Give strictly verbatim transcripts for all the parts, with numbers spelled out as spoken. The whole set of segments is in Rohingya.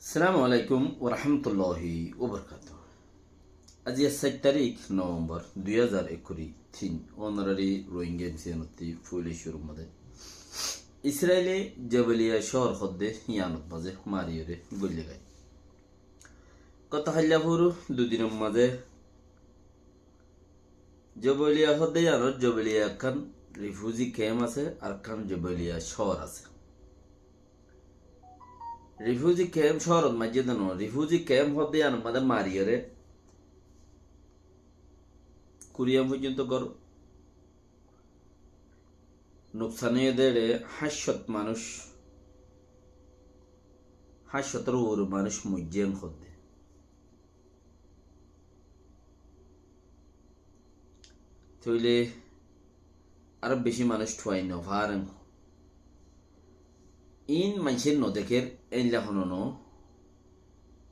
Assalamu alaikum warahmatulláhi wabarakátuhu. Aijja sair tarík November dui házar ekkuri tin, ónorari Rohingya M C N ottú foila cúrur mazé Israile Jabaliya cóor hoódde yíanor mazé mariyóre goillé gái. Goto hailla furu dui dinor mazé Jabaliya hoódde yíanor Jabaliya ekkán refugee camp asé, ar ekkán Jabaliya cóor asé. Refugee camp cóorot maijjé de no, refugee camp hoódde yíanor mazé mariyóre kuri ham foijjonto gór nuksan óiye de, eçe háñt cót manúic, háñt cótor uore manúic moijjé en hoódde. Tóile aró beci manúic thuai no fare. Iín maincé no dekér, éilla hono no.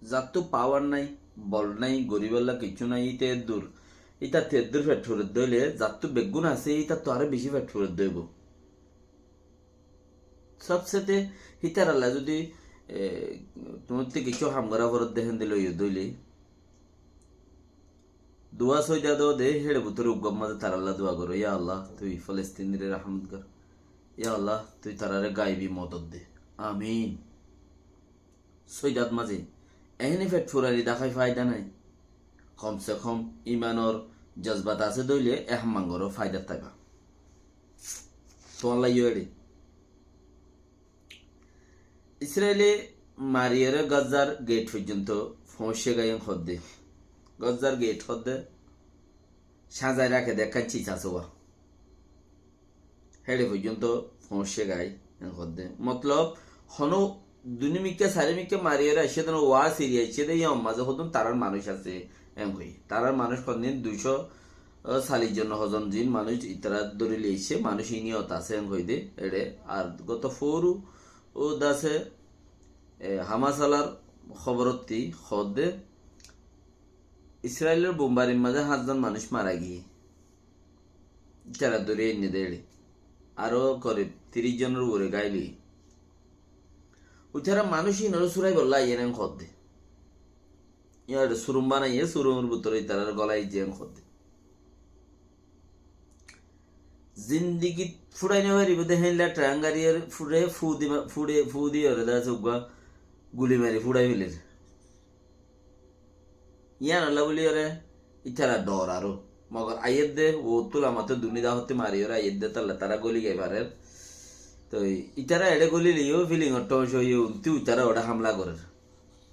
Zattú pawar nái, bol nái, goríbolla kiccú nái, íte eddur, ítattú eddur feth furedde óile, zattú beggún asé, ítattú aró beci feth furedde óibo. Sobsete hítaralla zudi, e, tuáñtte kiccú ham gorá foredde héndilla óiye de óile, dua sóida do de, héçe bútore uggwá mazé taralla dua goró, ya Allah, tui Filistinre rahmot gor. Ya Allah, tui tarare gaibi modot de. Amin. Sóidat mazé ehene feth furani dahái faida nái. Kom se kom imanor jozbat asé de óile e ham goró, faidat táiba. Tuáñlla yó eçe. Israile mariyóre Gazzar gate foijjonto foóñiccé gái en hoódde. Gazzar gate hoódde sázai raké de ekkán sis asé uwá. Héçe foijjonto foóñiccé gái en hoódde. Motlob, hono dui mikká, sair mikká mariyóre aiccé de no, uwá siri aiccé de, yían mazé hodún tarár manúic asé en hoi. Tarár manúic hondin duicó, o, sallic zon, hozon zin manúic itará dóri loi aiccé, manúic iín yían asé en hoi de, eçe. Ar goto foru, o, dase, e, Hamas alar hóborottí hoódde, Israilor bombarir mazé háñt zon manúic mara giyé. Ítara dóri ainné de eçe. Aró korib tiríc zonor uore gáil óiye. Uitara manúic iínoré súraibólla aiyér en hoódde. Yían eçe surum banaiyé, surumor bútore ítarare gólai diyé en hoódde. Zindigit fúçai no faribó de héilla thañgariyóre fúçe fúdi ma-, fúçe fúdiyóre de asé uggwá guli mari fúçai féler. Yíanolla bóliyoré ítara dhoor aró. Mogor aiyér de, uottú lamattú duni dahottí mariyóre aiyér de, tolla tará góli gai farer. Toi ítara eçé góli loiyó, filing or thóñc óiye, untú ítara uore hamla gorér.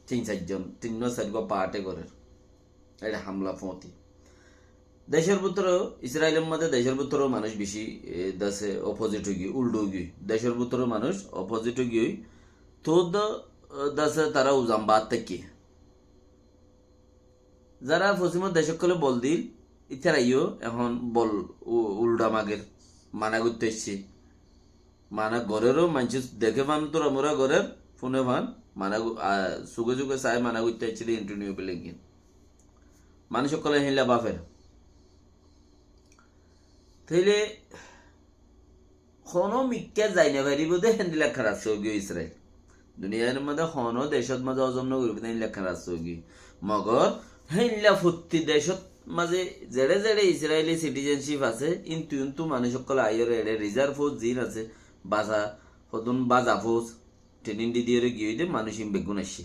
Tin sair zon, tinnúa sairgúa parte gorér. Eçé hamla foóñti. Decór bútore, Israilor mazé decór bútore manúic beci, e, dase opposite óigiyoi, uldha óigiyoi. Decór bútore manúic opposite óigiyoi. Tóu de, e, dase tará uzam baát táikke. Zará fosimor dec ókkole bol dil, ítara yó ehón bol u-, uldha mager, mana goittó aiccé. Mana gorér ó, maincé deké fán, tura mura gorér, fúne fán, mana go-, a, suge suge sai mana goittó aiccé de Antonio Blinken. Manúic ókkole héilla báfer. Tóile honó mikká zai no faribó de héndilla ekkán rasta óigiyoi Israil. Duniyair mazé honó decót mazé hozom no goribó de héndilla ekkán rasta óigiyoi. Mogor héndilla fottí decót mazé zeçé zeçé Israili citizenship asé, intú intú manúic ókkol aiyóre eçé reserve force ziín asé, basa, hodún baza force, training di diyóre giyói de manúic iín beggún aiccé.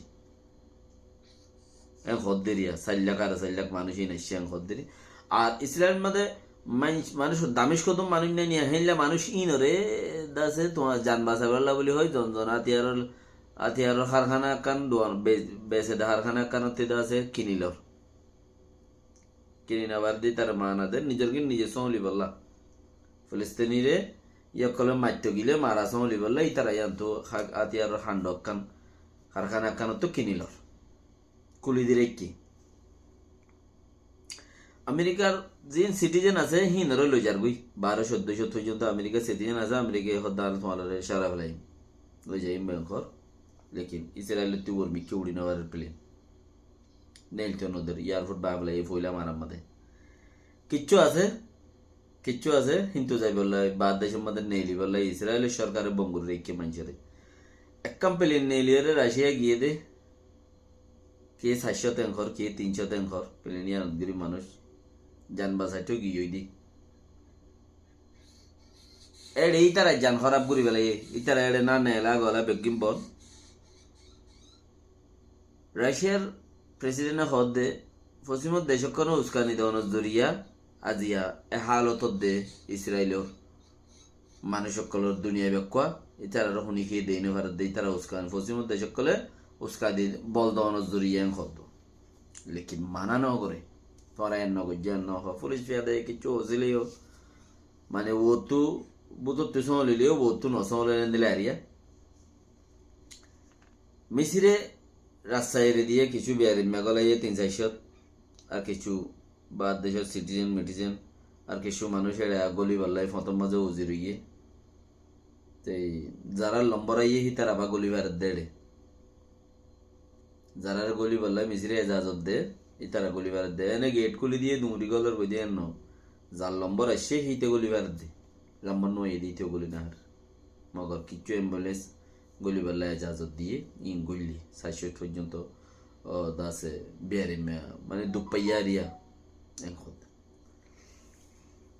En hodderiya, sair lak, sare sair lak manúic iín aiccé en hodderi. Ar Israilor mazé manúic, manúic Damashkottu manúic nai niya, héilla manúic iínoré dase tuáñr jan basaibolla buli hoi, zon zon átiyaror, átiyaror hárhana ekkán duan, be-, besede hárhana ekkán ottí dase kinilor. Kini no farde ítara mana der, nizor gín nize sómolibolla. Filistinire yókkole maitto gile mara sómolibolla, ítara yíantu ha-, átiyaror hando ekkán, hárhana ekkán ottú kinilor. Kuli di raikké. Amerikar ziín citizen asé, híinoré loi zargói. Baró, sóiddo cót foijjonto Amerikar citizen asé, Amerikaye hoddé añára tuáñrare sára felaiyum. Loi zaiyum benkor. Lekin Israilottú uor mikká uri no farer plane. Neilto no der, airport báñgi felaiyé foila marar mazé. Kiccú asé, kiccú asé, hintu zaibolla, baár decór mazé neilibolla, Israilor sorkare bon gorí raikké maincóre. Ekkán plane neiliyóre Racia giyé de, Ke sair cót en hoór, ke tin cót en hoór, plane iyanot gorí manúic jan basai tói giyói dé. Éçe ítara jan hóraf gorí félaiye, ítara éçe ná neela gola beggín bon. Raciar presidente hoódde, fosímor decókkole uskani doonor zoriya aziya e hálot ódde Israilor manúic ókkolor duniyai bekkúa, ítararé honíkiye dei nofaredde, ítara uskani, fosímor decókkole uskani bol doonor zoriya en hoódde. Lekin mana nogoré, tuáñra en nogoijjó, en nohoó, fulic fiyade kessú osíleyo, mane uottú bútottu sóñlileyo, uottú nosóñle endilla ariya. Misire rasta eri diye kessú beyarimma gólaiye tin sair cót, ar kessú baár decór citizen mitizen, ar kessú manúic éçe gólibolla foñtor mazé uzir óiye. Te zarár lombor aiyé hítara ba góli faredde éçe. Zaráre gólibolla Misire ezazot de, ítara góli faredde. Ene gate kúli diye duñri gólor goi de en no. Zar lombor aiccé híte góli faredde. Lombor no aiyé de híte góli no fare. Mogor kessú ambulance gólibolla ezazot diye, in góille, sair cót foijjonto, o, dase, beyarimma, mane duk faiye ariya, en hoódde.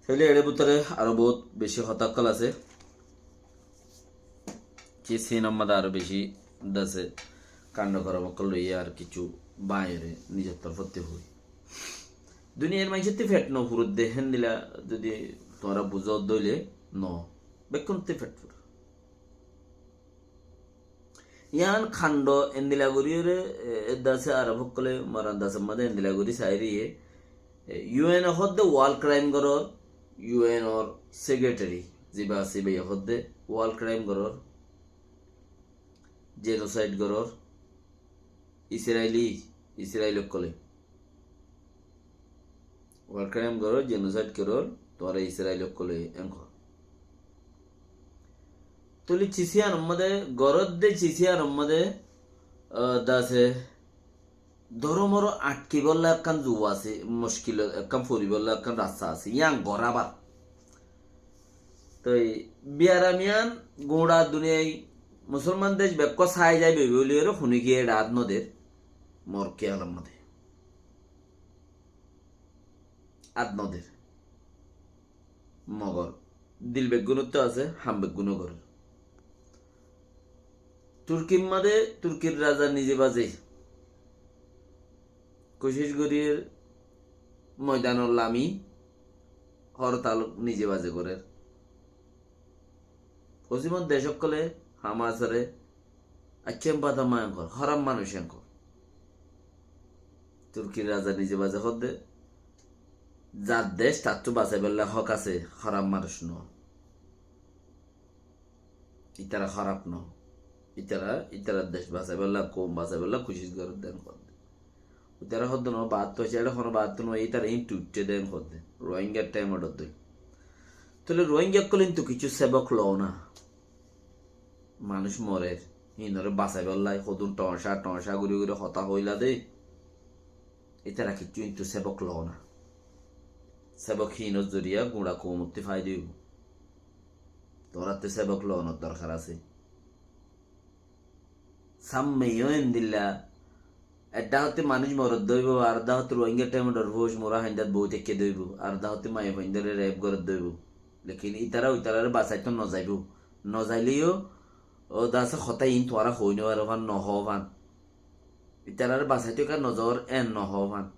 Tóile éçe bútore aró bout beci hotá ókkol asé. Ki sinor mazé aró beci dase kando gorom ókkol loiye ar kessú báñiyore nizor torfótti hoói. Duniyair maincótti fet no furedde, héndilla zodi tuáñra buzó de óile no, bekkúnotti fet fure. Yián kando endilla goríyore, e, e dase Arob ókkole moran dasor mazé endilla gorí sairiye, e, U N e hoódde war crime gorór, U N or secretary, ziba asé, íbaye hoódde war crime gorór, genocide gorór, Israeli, Israel ókkole. War crime gorór, genocide gorór, tuáñra Israel ókkole en hoór. Tóile cis iyanor mazé, goródde cis iyanor mazé, ah, dase, dóromoré añtkibólla ekkán zuwa asé, muckil ekkán foribólla ekkán rasta asé, yián gorábar. Toi biyaram yián guñça duniyai musolman dec bekkúa sai zaibo bóli ere honíkiye éçe át no der, mor kiyalor mazé. Át no der. Mogor dil beggúnottú asé, ham beggúne gorér. Turkir mazé Turkir raza nize baze kucíc gorír moidanot lami hortal nize baze gorér. Fosímor dec ókkole Hamasore accá en bada ma en hoór, hóraf manúic en hoór. Turkir raza nize baze hoódde, zar dec tattú basaibólla hók asé, hóraf manúic no. Ítara hóraf no. Ítara, ítarar dec basaibólla, koum basaibólla kucíc gorédde en hoódde. Ítara hoódde no, baáttu aiccé, éçe honó baáttu no, ítara ín tuitté de en hoódde. Rohingya thaim oçódde. Tóile Rohingya ókkole íntu kessú sébok loo na. Manúic morer, híinore basaibólla, hodún thoóñca thoóñca gorí gorí hotá hoóila de. Ítara kessú íntu sébok loo na. Sébok híinor zoriya guñça koumottú faida óibo. Tuáñrattú sébok loonor dorkar asé. Sammeyó endilla, ek dhákottú manúic moredde óibo, ar dhákottú Rohingya thaim oçór fóuc mura haindát boói táikke de óibo, ar dhákottú maiyafuaindóre rep gorédde óibo. Lekin ítara ítarare basaitó no zaibo. No zaileyó, ó dase hotá iín tuáñra hoói no faro fán, no hoó fán. Ítarare basaitó ká no zor, en no hoó fán.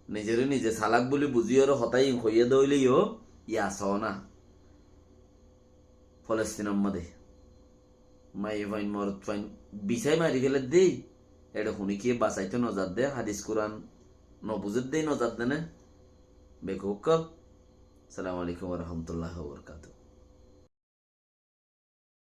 Nizore nize salak buli buzíyore hotá iín hoiyé de óileyó, ya soó na. Folostinor modé maiyafuain morotfuain bisái mari féler de, éçe honíkiye basaitó no zadde, hadis Kuran no buzér de, no zadde né? Bekuf ókkol. Assalamu alaikum wa rahmatullahi wa barakatuhu.